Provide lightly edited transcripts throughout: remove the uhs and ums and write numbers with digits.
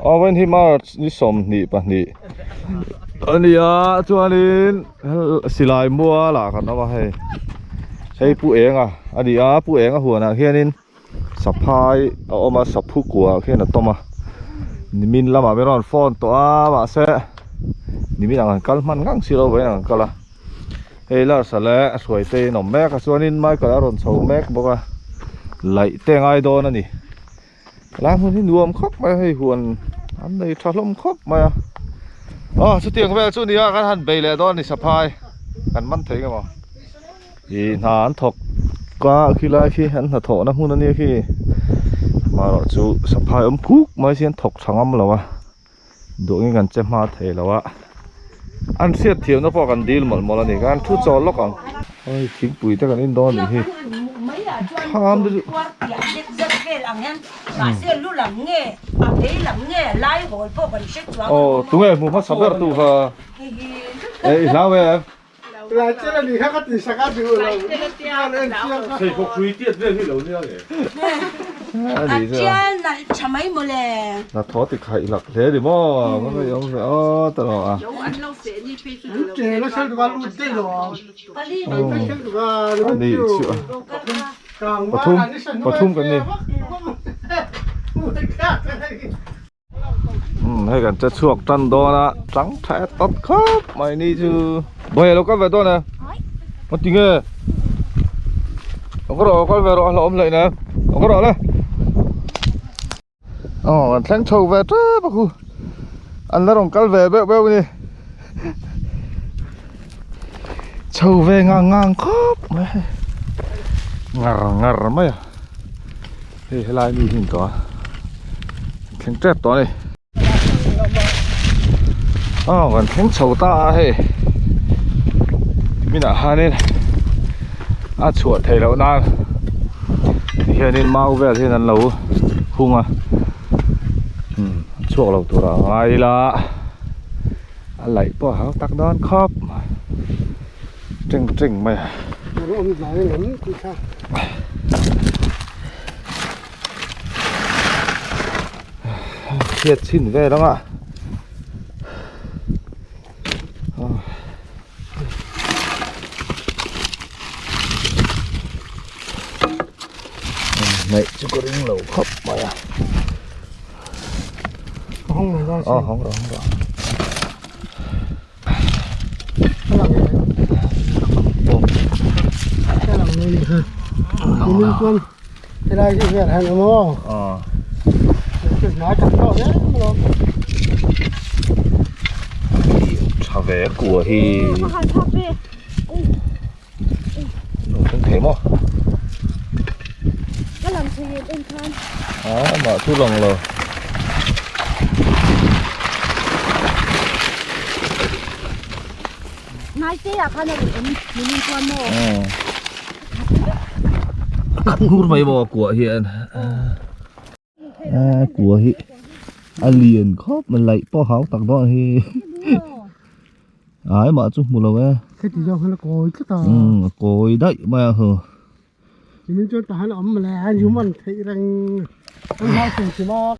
Aw vawiin hi March ni 22 a ni a chuanin silai mualah kan awm a hei hei Pu Enga a ni a Pu Enga huanah hianin saphai a awm a saphu kuaah khian a tawm a nimin lamah min rawn phone tawh a mahse nimin ah kan kal hman ngang si lo vawiin ah kan kal a. Hei Lars-a leh a hruai te in awm mek a chuanin Michael a rawn chho mek bawk a laih te a ngai dawn a ni helai hmun hi nuam khawp mai a hei huan an nei tha hlawm khawp mai a aw chutiang vel chu a ni a kan han bei leh dawn a ni saphai kan man thei emaw ih hna an thawk a khilai khi an hnathawhna hmun a nia khi amaherawhchu saphai awm kuk mai si an thawk tha ngam lo a. Duhngin kan che hma thei lo a, an hriat thiamna pawh kan dil mawlh mawlh a ni khan thu chawl lawk ang. Hei thingpui te kan in dawn anih hi thlam te chu. Aw tunge hmu hmasa ber tu kha e i hlau em. Hnathawh ti khaih lak hle ni maw ka ngaih awm ve aw ta lo a. Ani chu pathum pathum kan ni. Umm hei kan che chhuak tan dawn a tang tha e tawt khawp mai ni chu bawiha lo kal ve dawn e a ti nge lo kal rawh lo kal ve rawh a hlauhawm hleih nen lo kal rawh le aw kan thleng chho ve tep a khu an la rawn kal ve beuh beuh a ni chho ve ngang ngang khawp mai ngar ngar mai a. Hei helai mi hi an tawh a thleng tep tawh a ni aw kan thleng chho ta a hei minah hianin a chhuah theih loh nan tihianin mau vel hian an lo hung a umm chhuak lo tur a ngai ila a laih pawh a hau tak dawn khawp mai. Teng teng mai a. Chhiat chhin vel ang a. Hnaih chu ka ring lo khawp mai a. Aw hawng rawh hawng rawh. Tha ve a kua hi lo thleng thei maw a mah chu lang lo. Khat ngur mai maw a kuah hian a kua hi a lian khawp mai laih pawh hau tak dawn hi ai mah chu hmu lo e heti zawng hian a kawi tlat a umm a kawi daih mai a hu Timin chuan tah hian a awm mawle a human theih reng an hlau thung si maw.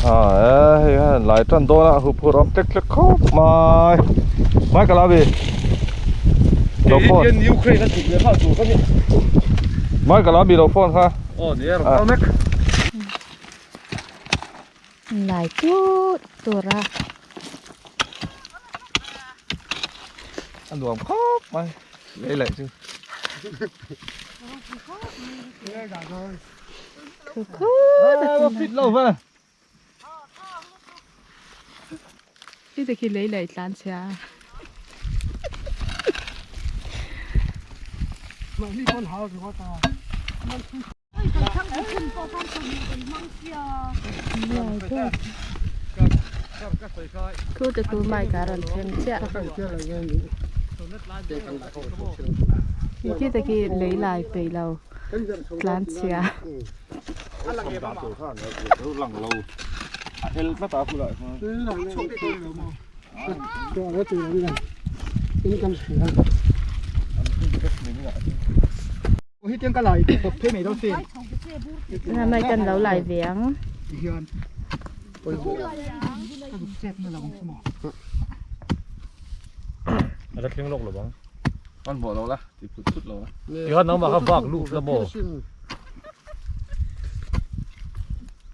Ha e hei hian lai tan dawn a huphurh awm tlek tlek khawp mai mai ka la bi lo phone mai ka la bi lo phone kha aw ni e rawn kal mek lai tut tur a a nuam khawp mai lei laih chu fit lo ve Khi te khi lei laih tlan chhia Khu te khu mai ka rawn thleng chiah khi te khi lei lai peih lo tlan chhia. Mai kan lo lai ve ang. A la thleng lawk lo ang. Hmanhmawh lo la, ti phut phut lo la. Tikhan nangmah kha vak lut la maw?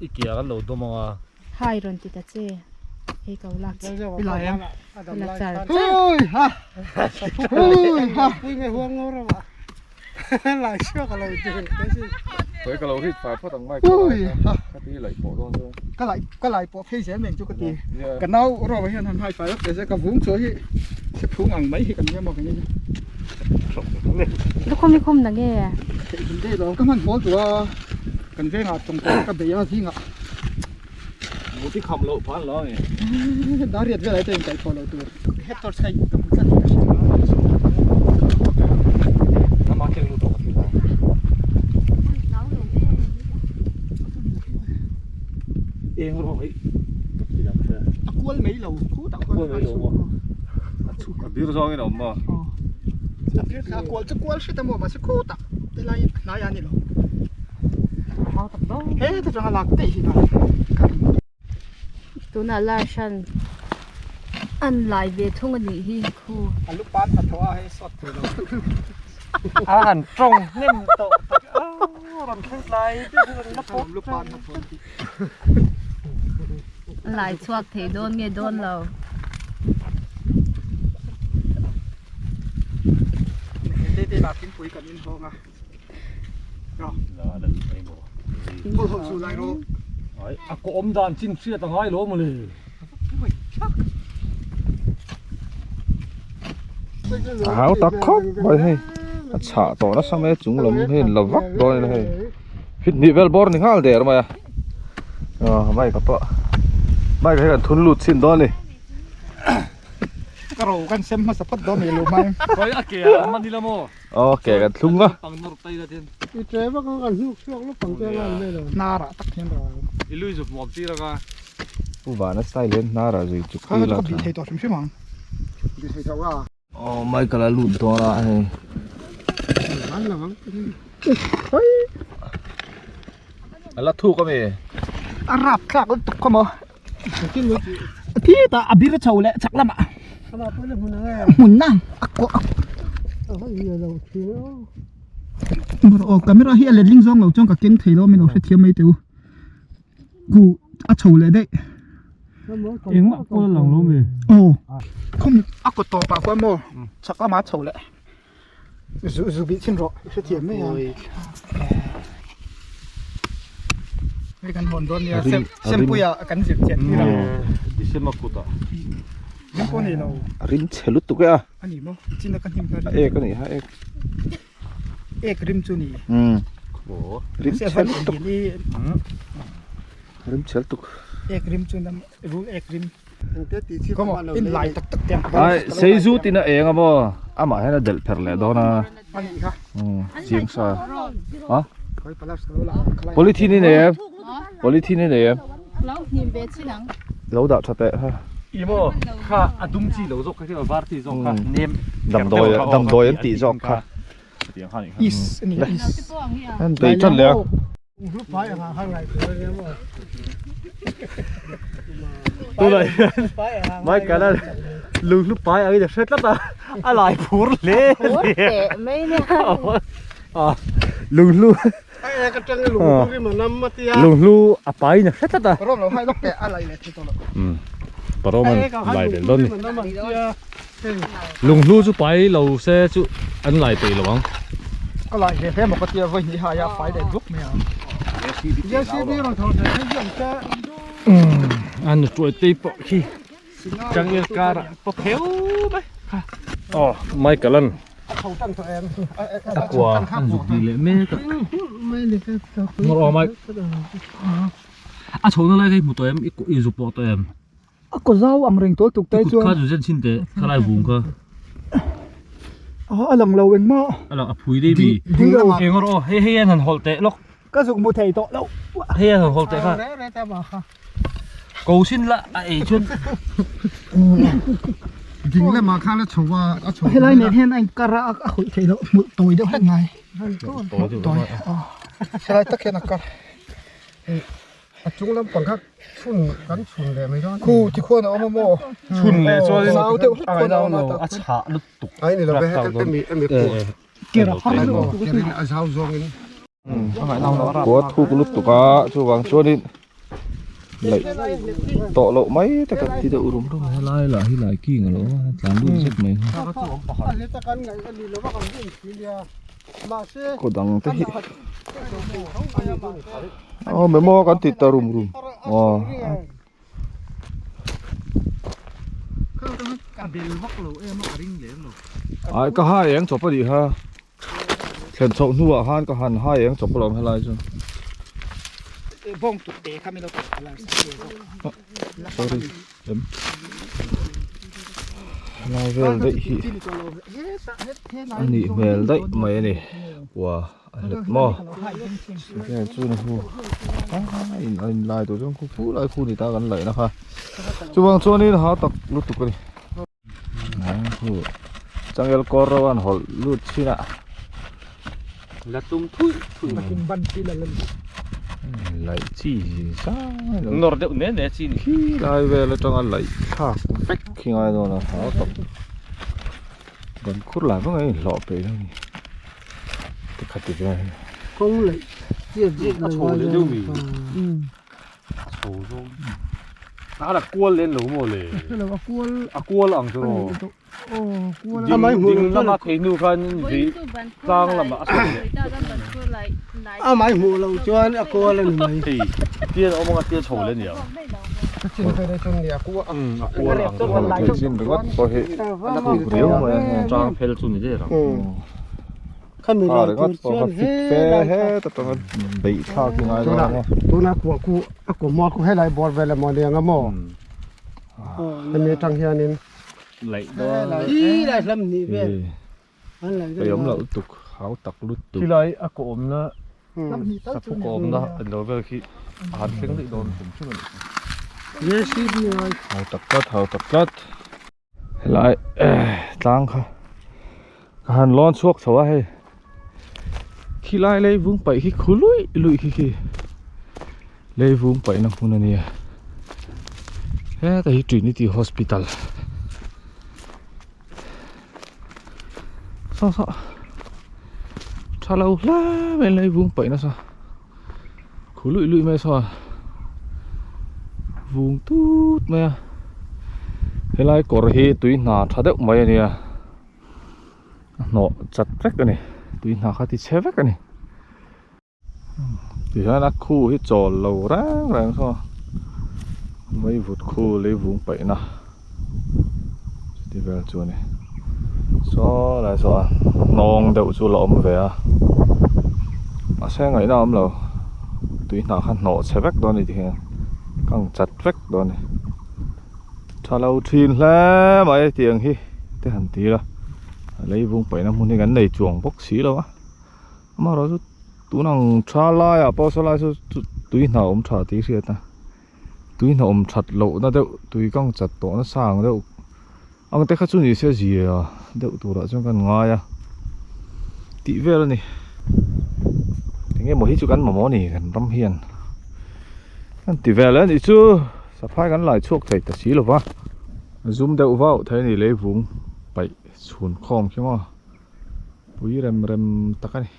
I ke ah kan lo dawm ang a. Hai rawn ti ta che. Hei ko lak che. I lai em? La char char. Hui ha. Hui ha. Pui nge huang ngawr a mah. Lai chhuak a lo ti te sin. Khawi ka lo hit fai phawt ang mai. Hui ha. Ka ti laih pawh dawn chu. Ka lai ka lai pawh phei zel meng chu ka ti. Ka nau rawh hian han hai fai vek te se ka vung chu hi se phung ang mai hi kan nia maw ka ni. Lukhum lukhum na nge. Theih hun dei lo ka hman hmawl tur a kan vengah tawngtawi ka bei a zingah. Muti kham loh phan lo ani. Dariat velai te in kaih thaw lo tur. Head torch kha ka hmu tlat ka hria. Ama keng lut awk a ti ta. Eng rawh hei. A kual mai lo khutah A kual mai lo maw? A bir zawngin a awm maw? A bir kha a kual chu kual hret a maw mahse khutah tilai hnaiah a ni lo. He ta changa lak daih hi ka Tunah lar hran an lai ve thung a nih hi khu. A lu pan hnathawh a hei sawt thei lo. A han tawng hnem tawh tak a rawn thleng tlai deuh hi rawn la pawp Lu pan hnathawh an tih. Lai chhuak thei dawn nge dawn lo. Te te lah thingpui kan in hawng a. A kawh awm dan chin hriat a ngai lo mawle. A hau tak khawp mai hei a chhah tawh nasa mai a chung lam hei an la vak dawn a ni hei fit hnih vel bawr ni nghal der mai a aw bike ah pawh bike ah hian kan thun lut chhin dawn a ni. Ka ro kan sem hmasa phawt dawn mai lo mai. Khawi a ke ah an man ila maw? Ok kan thlung a. I ṭe vak ang kan hnuk chhuak lawk ang te anga an nei lo. Hnarah tak hian ro. I lui zuk muam tir anga. Pu Vana style hian hnarah zui chuk ila. Kha ka bih thei tawh hrim hrim ang. Bih thei tawh a. Aw Michael a lut dawn a hei. Van lo ang. A la thuk ami. A rap thlak lutuk khaw maw. Thi ta a bir chho leh chak lamah hmun na a kawh a aw camera hi a letling zawng lo chuan ka keng thei lo a min lo hrethiam mai teh u ku a chho leh daih engmah pawh a lang lo mi aw khum a kawt tawpah khuan maw chak lamah a chho leh zu zu bih chhin rawh i hrethiam mai ang hei kan hawn dawn nia sem sempuia kan zir chian tir ang December kutah rim pawh nei lo a rim chhe lutuk e a ani maw chin a ka hnim kha a ek ani ha ek ek rim chu ni rim chhe lutuk rim chhe lutuk ek rim chu nam rul ek rim Ai sei zut in a eng a maw amah hian a delh pherh leh dawn a chiang sa a polythene i nei em polythene i nei em lo dah tha teh ha kha a dum chi lo zawk kha khi a var chi zawk kha nem damdawi damdawi an tih zawk kha an bei tan leh a. Tunah hian Michael a lunghlu pai angin a hre tlat a, a lai phur hle a lunghlu lunghlu a paiin a hre tlat a. Parawman lai belh dawn ni. Lunghlu chu pai lo se chu an lai peih lo ang. Ka lai ve hle maw ka tia vawi hnih hai a fai leh dup mai ang. An tuai tei pawh khi changel karah pawh pheu mai kha. Aw Michael an a kua an zuk dih leh mek a. Ngawr aw Mike. A chhohna lai kha i hmu tawh em i zuk pawh tawh em? A kaw zau ang reng tawl tuk tai chuan. I kut kha zu zen chhin teh khalai vung kha. A lang lo engmah. A lang a phui dei mi. Ding lamah. Eng rawh aw hei hei an han hawlh teh lawk. Ka zuk hmu thei tawh lo. Hei an han hawlh teh kha. Ko sin la a ei chuan. Ding lamah khan a chho a a chho. Helai nen hian a inkar a a hawlh theih loh hmuh tawi deuh hlek ngai. Tawi Helai tak hian a kar. A chung lampang kha chhun kan chhun leh mai dawn. Khu ti khuan a awm a maw? Chhun leh chuan in Sau deuh hlek khuan a awm a. A chhah lutuk. Ai ni lo ve hemi hemi khu. Kera har lutuk. Kerin a zau zawngin. Kua thuk lutuk a chuvang chuanin laih tawh loh mai te kan ti deuh rum rum a helai lah hi lai king a lo awm a tlan lut zet mai kha. Khaw dang te hi aw memo kan ti ta rum rum aw. Ai ka hai eng chawp a nih kha thlen chhoh hnuah khan ka han hai eng chawp alawm helai chu. Sorry em helai vel daih hi a nih hmel daih mai a ni kua a hlet maw vel chu ni hu a in a in lai tur chuan khu khu lai khu ni ta kan laih na kha chuvang chuanin ha tak lutuk a ni khu changel kawr ro an hawlh lut chin a la tum thui thui laih chi zai lo nawr deuh ne ne chi ni khi lai vel atanga laih thlak vek khi ngai dawn a hau tak ban khur lai vang a inhlawh peih lo a ni ti kha ti vel hi Kawng laih chiat zet a chho leh deuh mi a chho zawng a la kual lem lo maw le a kual ang chu maw Ding lama thei hnu khan vei tlang lamah a sawi leh. A mai hmuh loh chuan a kual a ni mai. Hei tial a awm anga tial chho leh aniang. Ka chin phei lai chuan nia kual ang. A kual ang. Thei chin ringawt pawh hi a riau mai a heng. Tlang phel chu ni der ang. Khami Ha lai tur ringawt pawh kha chuan fit he fe lai he ta tanga beih thlak hi ngai tuna dawn a. tuna kua khu a kua mual khu helai bawr vel emaw aniang a maw. Hemi atang hianin Laih dawn. Hi lai hlam hnih vel. An laih Hei awm loh lutuk hau tak lutuk. Khilai a kawmna saphu kawmna an lo vel khi a han thleng daih dawn hrim hrim a ni. JCB ngai. Hau tak tlat hau tak tlat. Helai tlang kha ka han lawn chhuak chho a hei. Khilai lei vung paih khi khu luih luih khi khi lei vung paihna hmun a nia heta hi Trinity Hospital saw saw tha lo hle mai lei vung paih nasa khu luih luih mai saw vung tut mai a helai kawr hi tui hna tha deuh mai a nia. A hnawh chat vek a ni tui hna kha ti chhe vek a ni tihian a khu hi chawl lo reng reng saw mai vut khu lei vung paih na chuti vel chu a ni saw lai saw a hnawng deuh chu la awm ve a mahse ngaihna a awm lo tui hna kha hnawh chhe vek dawn a ni tikhian kang chat vek dawn a ni. Tha lo thin hle mai tiang hi te han ti ila a leivung paihna hmun hi kan nei chuang bawk si lo a amaherawhchu tun ang tha laiah pawh saw lai saw chu tui hna awm tha tih hriat a tui hna awm that lohna deuh tui kang chat tawh nasa ang deuh ang te kha chu ni se zia deuh turah chuan kan ngai a tih vel a ni eng emaw hi chu kan mamawh a ni kan ram hian kan ti vel a nih chu. Saphai kan lai chhuak thei ta si lova, zum deuh vauh thei a ni leivung paih chhun khawm khi maw pui rem rem tak a ni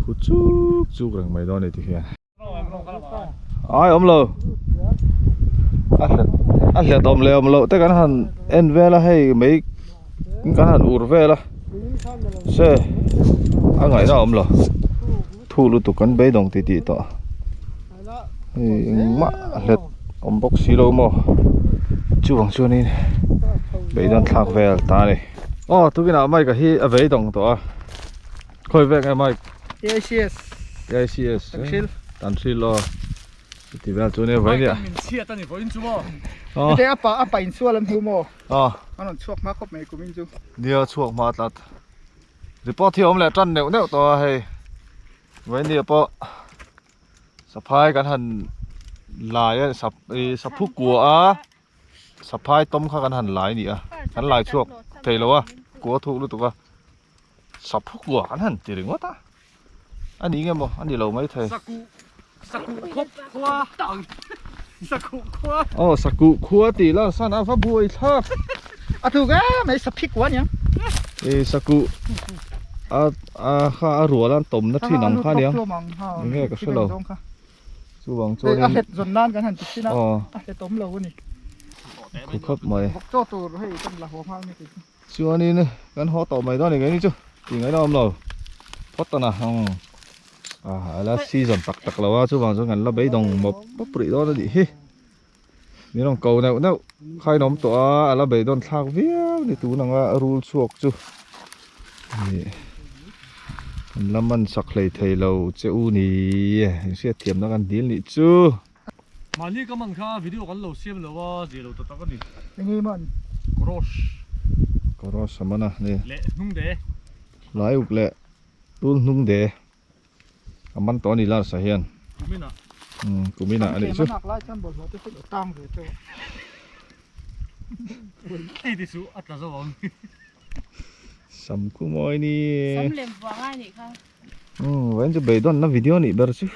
khu chuk chuk reng mai dawn a ni tikhian. Ai awm lo a hlet a hlet awm leh awm loh te kan han en vel a hei mai kan han ur vel a se a ngaihna awm lo thu lutuk kan beidawng titih tawh. Hei engmah a hlet awm bawk si lo maw chuvang chuanin beidawn thlak vel ta a ni aw tukinah mike a hi a beidawng tawh a khawi vek nge mike AICS AICS Tanhril Tanhril aw chuti vel chu nia vawiin nia min chhiat a ni vawiin chu maw aw hete a pa a pa insual an hmu maw aw an rawn chhuak hma khawp mai kumin chu nia chhuak hma tlat report hi a awm leh tan neuh neuh tawh a hei vawiin nia pawh Saphai kan han lai a sap ih saphu kua a saphai tawm kha kan han lai a ni a kan lai chhuak thei lo a kua thuk lutuk a saphu kua kan han ti ringawt a a ni nge maw a ni lo maithei. Aw sakuh khua tih la san a va buai thlak. A tuk e mai saphik kua aniang. E sakuh a a kha a rual a tawm na thin ang kha aniang. Enge ka hre lo. Chuvang chuanin a hlet zawn nan kan han ti thin a. A hlet awm lo a ni. Khu khawp mai. Vawk chaw tur hei kan la haw nghal ni kei chu. Chuanin kan haw tawh mai dawn a ni keini chu tih ngaihna awm lo phawt tana umm a la season tak tak lo a chuvang chuan kan la beidawng mawp mawp rih dawn a nih hi min rawn ko neuh neuh kha in awm tawh a a la beidawn thlak viau ni tun anga a rul chhuak chu ih kan la man sak hlei thei lo che u ni inhriatthiamna kan dil nih chu. Mahni ka man kha video kan lo siam lo a, zia lo ta tak a ni. Enge man? Korosh. Korosh a man a ni. Leh hnung de. Lai uk leh tul hnung de. A man tawh a ni Larsa hian. Kumina. Umm kumina a nih chu. Sam lai chuan bawlhhlawh te chu tang ve teuh a. Hei te chu a tla zo ang. Sam khu mawi ni. Sam lem vang a nih kha. Umm vawiin chu beidawnna video a nih ber chu.